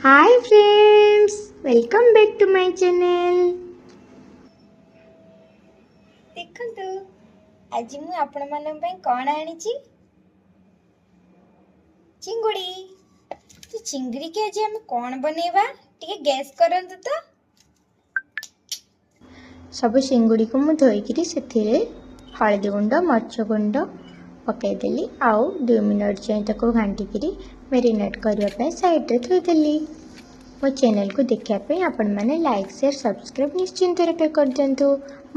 Hi friends, welcome back to my channel. ଦେଖନ୍ତୁ, ଆଜି ମୁଁ ଆପଣମାନଙ୍କ ପାଇଁ କ'ଣ ଆଣିଛି। ଚିଙ୍ଗୁଡ଼ି। ତ ଚିଙ୍ଗୁଡ଼ିକି ଆଜି ଆମେ କ'ଣ ବନେଇବା, ଟିକେ ଗେସ୍ କରନ୍ତୁ ତ। ସବୁ ଚିଙ୍ଗୁଡ଼ିକୁ ମୁଁ ଧୋଇକିରି ସେଥିରେ ହଳଦୀ ଗୁଣ୍ଡ, ମରିଚ ଗୁଣ୍ଡ ପକାଇଦେଲି ଆଉ 2 ମିନିଟ୍ ଯାଏଁ ତାକୁ ଘାଣ୍ଟିକିରି ମ୍ୟାରିନେଟ୍ କରିବା ପାଇଁ ସାଇଡ଼୍ରେ ଥୋଇଦେଲି। ମୋ ଚ୍ୟାନେଲକୁ ଦେଖିବା ପାଇଁ ଆପଣମାନେ ଲାଇକ୍, ସେୟାର, ସବସ୍କ୍ରାଇବ୍ ନିଶ୍ଚିନ୍ତ ରୂପେ କରିଦିଅନ୍ତୁ।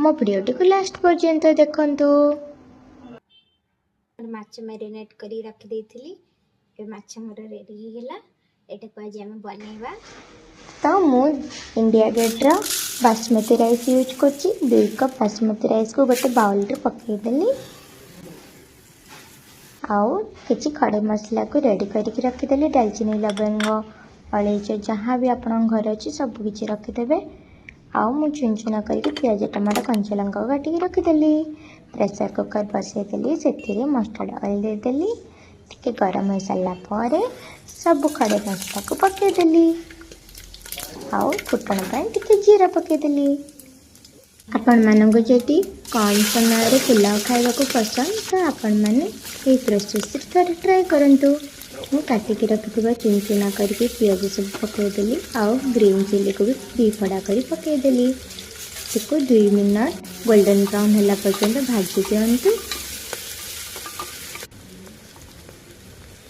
ମୋ ଭିଡ଼ିଓଟିକୁ ଲାଷ୍ଟ ପର୍ଯ୍ୟନ୍ତ ଦେଖନ୍ତୁ। ମାଛ ମ୍ୟାରିନେଟ୍ କରି ରଖିଦେଇଥିଲି। ଏବେ ମାଛ ମୋର ରେଡ଼ି ହେଇଗଲା। ଏଇଟାକୁ ଆଜି ଆମେ ବନେଇବା। ତ ମୁଁ ଇଣ୍ଡିଆ ଗେଟ୍ର ବାସୁମତୀ ରାଇସ୍ ୟୁଜ୍ କରୁଛି। 2 କପ୍ ବାସୁମତୀ ରାଇସ୍କୁ ଗୋଟେ ବାଉଲରେ ପକାଇଦେଲି ଆଉ କିଛି ଖଡ଼େ ମସଲାକୁ ରେଡ଼ି କରିକି ରଖିଦେଲି। ଡାଲଚିନି, ଲବଙ୍ଗ, ଅଳେଇଚ, ଯାହା ବି ଆପଣଙ୍କ ଘରେ ଅଛି ସବୁ କିଛି ରଖିଦେବେ। ଆଉ ମୁଁ ଚୁନ ଚୁନ କରିକି ପିଆଜ, ଟମାଟୋ, କଞ୍ଚା ଲଙ୍କାକୁ କାଟିକି ରଖିଦେଲି। ପ୍ରେସର୍ କୁକର୍ ବସେଇଦେଲି, ସେଥିରେ ମଷ୍ଟାର୍ଡ଼ ଅଏଲ୍ ଦେଇଦେଲି। ଟିକେ ଗରମ ହେଇସାରିଲା ପରେ ସବୁ ଖଡ଼େ ମସଲାକୁ ପକାଇଦେଲି ଆଉ ଫୁଟଣ ପାଇଁ ଟିକେ ଜିରା ପକାଇଦେଲି। ଆପଣମାନଙ୍କୁ ଯଦି କମ୍ ସମୟରେ ପୁଲାଉ ଖାଇବାକୁ ପସନ୍ଦ, ତ ଆପଣମାନେ ଏହି ପ୍ରୋସେସ୍ରେ ଥରେ ଟ୍ରାଏ କରନ୍ତୁ। ମୁଁ କାଟିକି ରଖିଥିବା ଚୁନ ଚୁନା କରିକି ପିଆଜ ସବୁ ପକାଇଦେଲି ଆଉ ଗ୍ରୀନ୍ ଚିଲିକୁ ବି 2 ଫଡ଼ା କରି ପକାଇଦେଲି। ତାକୁ 2 ମିନିଟ୍ ଗୋଲ୍ଡେନ୍ ବ୍ରାଉନ୍ ହେଲା ପର୍ଯ୍ୟନ୍ତ ଭାଜି ଦିଅନ୍ତୁ।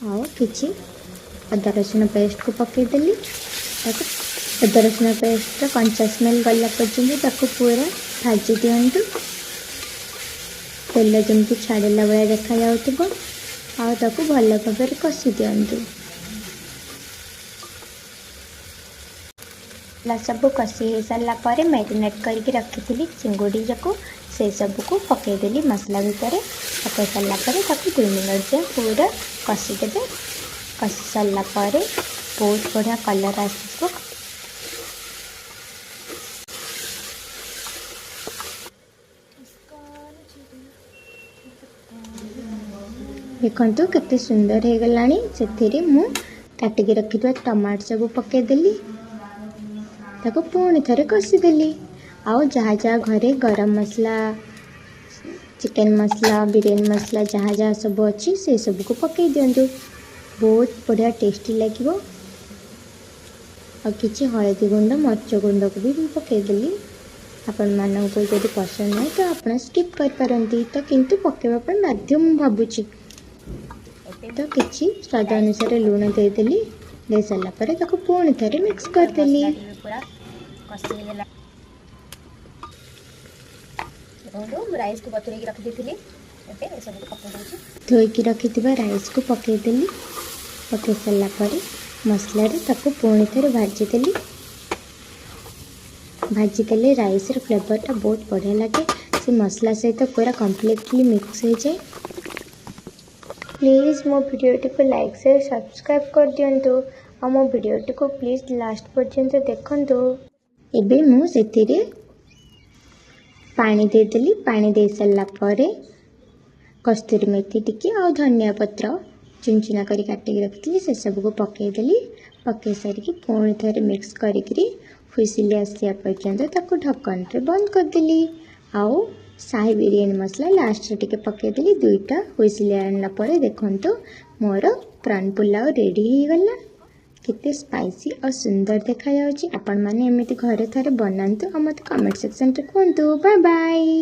ଆଉ କିଛି ଅଦା ରସୁଣ ପେଷ୍ଟକୁ ପକାଇଦେଲି। ତାକୁ ଅଦା ରସୁଣ ପେଷ୍ଟର କଞ୍ଚା ସ୍ମେଲ୍ ଗଲା ପର୍ଯ୍ୟନ୍ତ ତାକୁ ପୁରା ଭାଜି ଦିଅନ୍ତୁ। ତେଲ ଯେମିତି ଛାଡ଼ିଲା ଭଳିଆ ଦେଖାଯାଉଥିବ, ଆଉ ତାକୁ ଭଲ ଭାବରେ କଷି ଦିଅନ୍ତୁ। ସବୁ କଷି ହେଇସାରିଲା ପରେ ମ୍ୟାରିନେଟ୍ କରିକି ରଖିଥିଲି ଚିଙ୍ଗୁଡ଼ି ଯାକୁ, ସେସବୁକୁ ପକାଇଦେଲି ମସଲା ଭିତରେ। ପକାଇ ସାରିଲା ପରେ ତାକୁ 2 ମିନିଟ୍ ଯାଏଁ ପୁରା କଷିଦେବେ। କଷି ସାରିଲା ପରେ ବହୁତ ବଢ଼ିଆ କଲର୍ ଆସିଯିବ। ଦେଖନ୍ତୁ କେତେ ସୁନ୍ଦର ହେଇଗଲାଣି। ସେଥିରେ ମୁଁ କାଟିକି ରଖିଥିବା ଟମାଟୋ ସବୁ ପକାଇଦେଲି, ତାକୁ ପୁଣି ଥରେ କଷିଦେଲି। ଆଉ ଯାହା ଯାହା ଘରେ ଗରମ ମସଲା, ଚିକେନ୍ ମସଲା, ବିରିୟାନୀ ମସଲା ଯାହା ଯାହା ସବୁ ଅଛି ସେସବୁକୁ ପକାଇ ଦିଅନ୍ତୁ। ବହୁତ ବଢ଼ିଆ ଟେଷ୍ଟି ଲାଗିବ। ଆଉ କିଛି ହଳଦୀ ଗୁଣ୍ଡ, ମରିଚ ଗୁଣ୍ଡକୁ ବି ମୁଁ ପକାଇଦେଲି। ଆପଣମାନଙ୍କୁ ଯଦି ପସନ୍ଦ ନାହିଁ ତ ଆପଣ ସ୍କିପ୍ କରିପାରନ୍ତି, ତ କିନ୍ତୁ ପକାଇବା ପାଇଁ ବାଧ୍ୟ ମୁଁ ଭାବୁଛି। ତ କିଛି ସ୍ୱାଦ ଅନୁସାରେ ଲୁଣ ଦେଇଦେଲି। ଦେଇସାରିଲା ପରେ ତାକୁ ପୁଣି ଥରେ ମିକ୍ସ କରିଦେଲି। ପୁରା କଷି ହେଇଗଲା। ଦେଖନ୍ତୁ, ମୁଁ ରାଇସ୍କୁ ବତୁରେଇକି ରଖିଦେଇଥିଲି, ଏବେ ଏସବୁକୁ ପକାଇ ଦେଉଛି। ଧୋଇକି ରଖିଥିବା ରାଇସ୍କୁ ପକାଇଦେଲି। ପକାଇ ସାରିଲା ପରେ ମସଲାରେ ତାକୁ ପୁଣି ଥରେ ଭାଜିଦେଲି। ଭାଜିଦେଲେ ରାଇସ୍ର ଫ୍ଲେଭରଟା ବହୁତ ବଢ଼ିଆ ଲାଗେ, ସେ ମସଲା ସହିତ ପୁରା କମ୍ପ୍ଲିଟଲି ମିକ୍ସ ହେଇଯାଏ। ପ୍ଲିଜ୍ ମୋ ଭିଡ଼ିଓଟିକୁ ଲାଇକ୍, ସେୟାର, ସବସ୍କ୍ରାଇବ୍ କରିଦିଅନ୍ତୁ ଆଉ ମୋ ଭିଡ଼ିଓଟିକୁ ପ୍ଲିଜ୍ ଲାଷ୍ଟ ପର୍ଯ୍ୟନ୍ତ ଦେଖନ୍ତୁ। ଏବେ ମୁଁ ସେଥିରେ ପାଣି ଦେଇଦେଲି। ପାଣି ଦେଇସାରିଲା ପରେ କସ୍ତୁରୀ ମେଥି ଟିକେ ଆଉ ଧନିଆ ପତ୍ର ଚୁନ ଚୁନା କରି କାଟିକି ରଖିଥିଲି, ସେସବୁକୁ ପକାଇଦେଲି। ପକାଇ ସାରିକି ପୁଣି ଥରେ ମିକ୍ସ କରିକିରି ହୁଇସିଲି ଆସିବା ପର୍ଯ୍ୟନ୍ତ ତାକୁ ଢକ୍କଣରେ ବନ୍ଦ କରିଦେଲି। ଆଉ ସାହି ବିରିୟାନୀ ମସଲା ଲାଷ୍ଟରେ ଟିକେ ପକାଇଦେଲି। 2ଟା ହୁଇସିଲି ଆଣିଲା ପରେ ଦେଖନ୍ତୁ, ମୋର ପ୍ରନ୍ ପୁଲାଉ ରେଡ଼ି ହେଇଗଲା। କେତେ ସ୍ପାଇସି ଆଉ ସୁନ୍ଦର ଦେଖାଯାଉଛି। ଆପଣମାନେ ଏମିତି ଘରେ ଥରେ ବନାନ୍ତୁ ଆଉ ମୋତେ କମେଣ୍ଟ ସେକ୍ସନରେ କୁହନ୍ତୁ। Bye bye.